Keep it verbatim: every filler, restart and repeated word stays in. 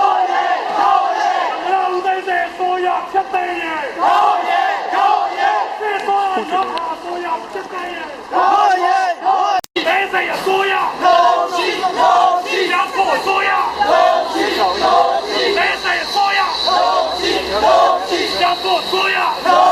ထောက်ရေး၊ ထောက်ရေး၊ မင်္ဂလာဦးသိန်းစိန်အစိုးရ ဖျက်သိမ်းရေး၊ ထောက်ရေး၊ ထောက်ရေး၊ စစ်အစိုးရ နဝ် အစိုးရ ဖျက်သိမ်းရေး၊ ထောက်ရေး၊ ထောက်ရေး၊ သိန်းစိန်အစိုးရ ထောက်ရေး၊ ထောက်ရေး၊ ရန်ကုန်အစိုးရ ထောက်ရေး၊ ထောက်ရေး၊ သိန်းစိန်အစိုးရ ထောက်ရေး၊ ထောက်ရေး၊ ရန်ကုန်အစိုးရ ထောက်